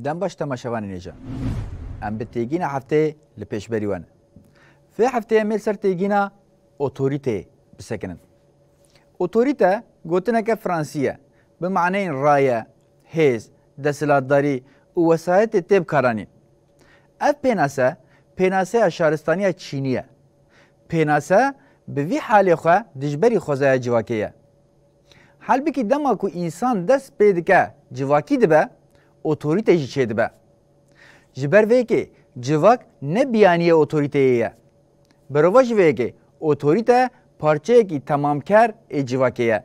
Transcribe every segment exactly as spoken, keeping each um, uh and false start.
Dem baş temaşevanên hêja. Em bi têgîna hefteyê li pêşberî we ne. Vê hefteyê em ê li ser têgîna otorîteyê bisekinin. Otorîte gotineke fransî ye. Bi maneyên raye, hêz, desthilatdarî û wesayetê tê bikaranîn. Ev pênase, pênaseya şaristaniya Çînî ye. Pênase bi vî halê xwe dijberî xwezaya civakê ye. Halbikî dema ku însan dest pê dike civakî dibe, otorîte jî çêdibe. Ji ber vê yekê civak ne biyaniyê otorîteyê ye. Birova ji vê yekê otorîte parçeyekî temamker ê civakê ye.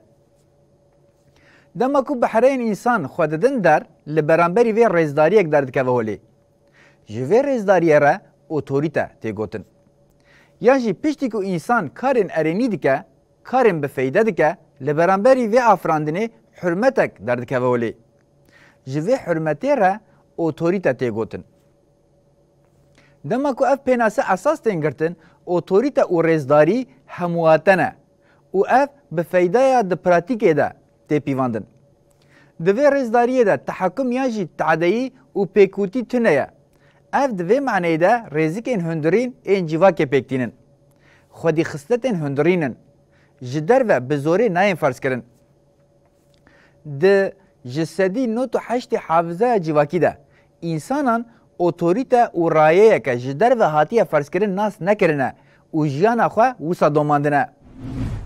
Dema ku bi hereyên însan xwe didin der, li beramberî vê rêzdariyek derdikeve holê. Ji vê rêzdariyê re otorîte tê gotin. Yan jî piştî ku însan karên erênî dike, karên bi feyde dike, li beramberî vê afirandinê hurmetek derdikeve holê. Ji vê hurmetê re otorîte tê gotin. Dema ku ev pênase esas tên girtin, otorîte û rêzdarî hemûwate ne û ev bi feydaya di pratîkê de tê pîvandin. Di vê rêzdariyê de tehekum yan jî tadeyî û pêkûtî tune ye. Ev di vê maneyê de rêzikên hundirîn ên civakê pêk tînin. Xwedî xisletên hundirîn in. Ji derve bi zorê nayên ferzkirin. Di ji sedî nod û heştê hafizeya civakî de, însanan otorîte û rayeyeke ji derve hatiye ferzkirin nas nekirine û jiyana xwe wisa domandine.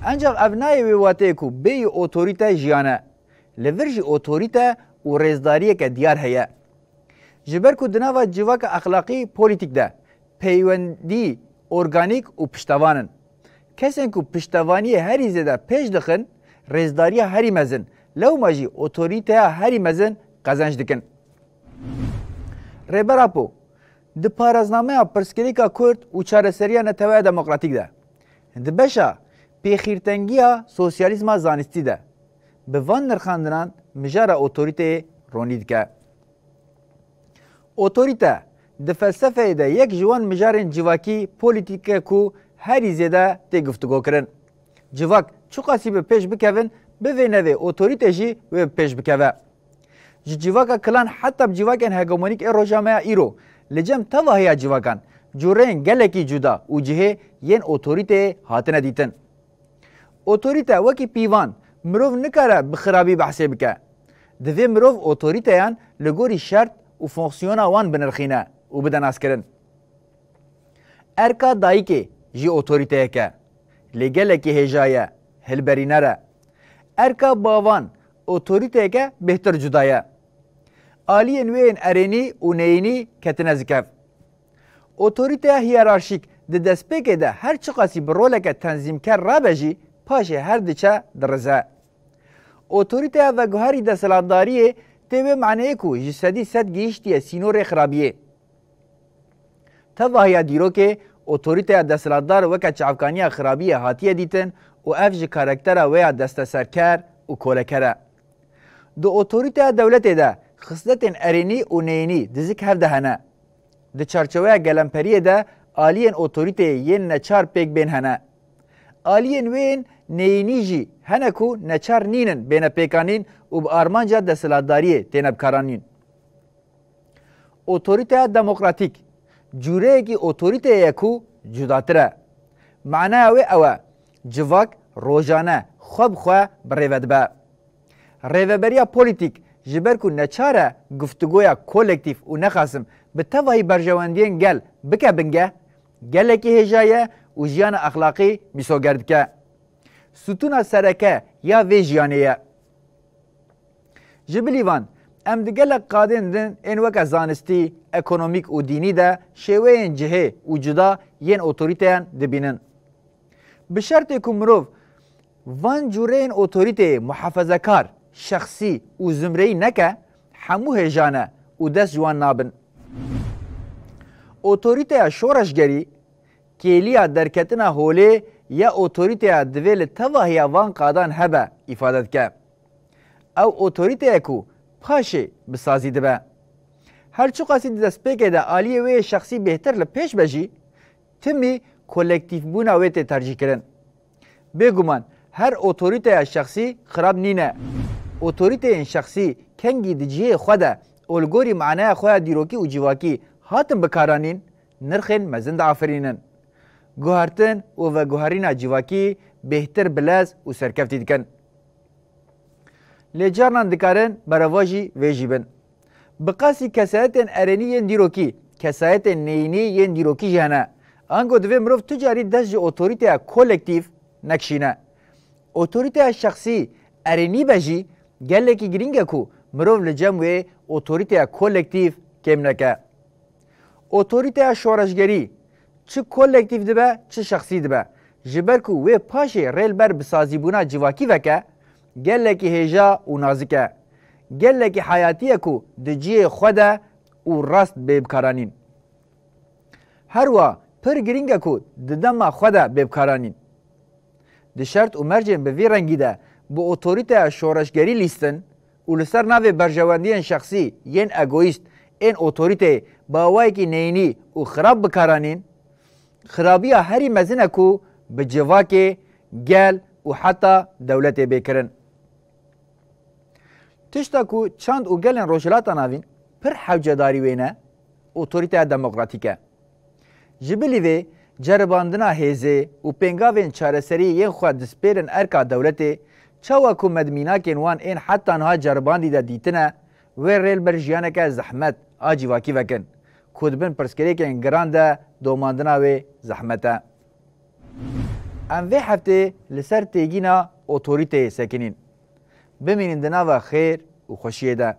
Encax ev nayê wê wateyê ku bêyî otorîte jiyan e. Li vir jî otorîte û rêzdariyeke diyar heye. Ji ber ku di nava civaka exlaqî polîtîk de peywendî organîk û piştevan in. Kesên ku piştevaniyê herî zêde pêş dixin, rêzdariya herî mezin, lewma jî otorîteya herî mezin qezenc dikin. Rêber Apo, di paraznameya pirsgirêka Kurd û çareseriya neteweya demokratîk de, di beşa pêxîrtengiya sosyalîzma zanistî de, bi van nirxandinan mijara otorîteyê ronî dike. Otorîte di felsefeyê de yek ji wan mijarên civakî polîtîk e ku herî zêde tê guftûgokirin. Civak çiqasî bi pêş bikevin, bi vê nevê otorîte jî wê bi pêş bikeve. Ji civaka kilan heta bi civakên hegemonîk ê roja me ya îro, li cem tevahiya civakan, cûreyên gelekî cuda û cihê yên otorîteyê hatine dîtin. Otorîte wekî pîvan mirov nikare bi xirabî behsê bike. Divê mirov otorîteyan li gorî şert û fonksiyona wan binirxîne û bide naskirin. Erka dayikê jî otorîteyek e. Lê gelekî hêja ye, hilberîner e. Erka bavan otorîteyeke bêhtir cuda ye. Aliyên wê yên erênî û neyînî ketine zikev. Otorîteya hiyerarşîk di destpêkê de her çiqasî bi roleke tenzîmker rabe jî, paşê her diçe dirize. Otorîteya veguherî desthilatdariyê tê wê maneyê ku ji sedî sed gihîştiye sînorê xirabiyê. Tevahiya dîrokê, otorîteya desthilatdar weke çavkaniya xirabiyê hatiye dîtin û ev ji karaktera wê ya desteserker û koleker e. Di otorîteya dewletê de xisletên erênî û neyînî dizik hev de hene. Di çarçeweya gelemperiyê de aliyên otorîteyê yên neçar pêk bên hene. Aliyên wê yên neyînî jî hene ku neçar nînin bêne pêkanîn û bi armanca desthilatdariyê têne bikaranîn. Otorîteya demokratîk cûreyekî otorîteyê ye ku cudatir e. Manaya wê ew e, civak rojane xwe bi xwe bi rê ve dibe. Rêveberiya polîtîk ji ber ku neçar e guftûgoya kolektîf û nexasim bi tevahî berjewendiyên gel bike bingeh, gelekî hêja ye û jiyana exlaqî mîsoger dike. Stûna sereke ya vê jiyanê ye. Ji bilî van, em di gelek qadên din ên weke zanistî, ekonomîk û dînî de şêweyên cihê û cuda yên otorîteyan dibînin. Bi şertê ku mirov van cûreyên otorîteyê muhafezekar, şexsî û zimreyî neke, hemû hêja ne û dest ji wan nabin. Otorîteya şoreşgerî, kêliya derketina holê ya otorîteya divê li tevahiya van qadan hebe îfade dike. Ew otorîte ye ku paşê bi sazî dibe. Her çiqasî di destpêkê de aliyê wê yê şexsî bêhtir li pêş be jî, timî kolektîfbûna wê tê tercîhkirin. Bêguman her otorîteya şexsî xirab nîne. Otorîteyên şexsî kengî di cihê xwe de û li gorî maneya xwe ya dîrokî û civakî hatin bikaranîn, nirxên mezin diafirînin. Guhertin û veguherîna civakî bêhtir bilez û serkeftî dikin. Lê carnan dikarin berevajî vê jî bin. Bi qasî kesayetên erênî yên dîrokî, kesayetên neyînî yên dîrokî jî hene. Ango divê mirov tu carî dest ji otorîteya kolektîf nekişîne. Otorîteya şexsî erênî be jî, gelekî girîng e ku mirov li cem wê otorîteya kolektîf kêm neke. Otorîteya şoreşgerî çi kolektîf dibe, çi şexsî dibe, ji ber ku wê paşê rê li ber bisazîbûna civakî veke, gelekî hêja û nazik e. Gelekî heyatî ye ku di cihê xwe de û rast bê bikaranîn. Her wa pir girîng e ku di dema xwe de bê bikaranîn. Di şert û mercên bi vî rengî de bi otorîteya şoreşgerî lîstin û li ser navê berjewendiyên şexsî yên egoîst ên otorîteyê bi awayekî neyînî û xirab bikaranîn, xirabiya herî mezin e ku bi civakê, gel û heta dewletê bê kirin. Tişta ku çand û gelên Rojhilata Navîn pir hewcedarî wê ne, otorîteya demokratîk e. Ji bilî vê ceribandina hêzê û pêngavên çareseriyê yên xwe dispêrin erka dewletê, çawa ku me di mînakên wan ên heta niha ceribandî de dîtine, wê rê li ber jiyaneke zehmet a civakî vekin, ku di bin pirsgirêkên giran de domandina wê zehmet e. Em vê heftê li ser têgîna otorîteyê sekinîn. Bimînin di nava xêr û xweşiyê de.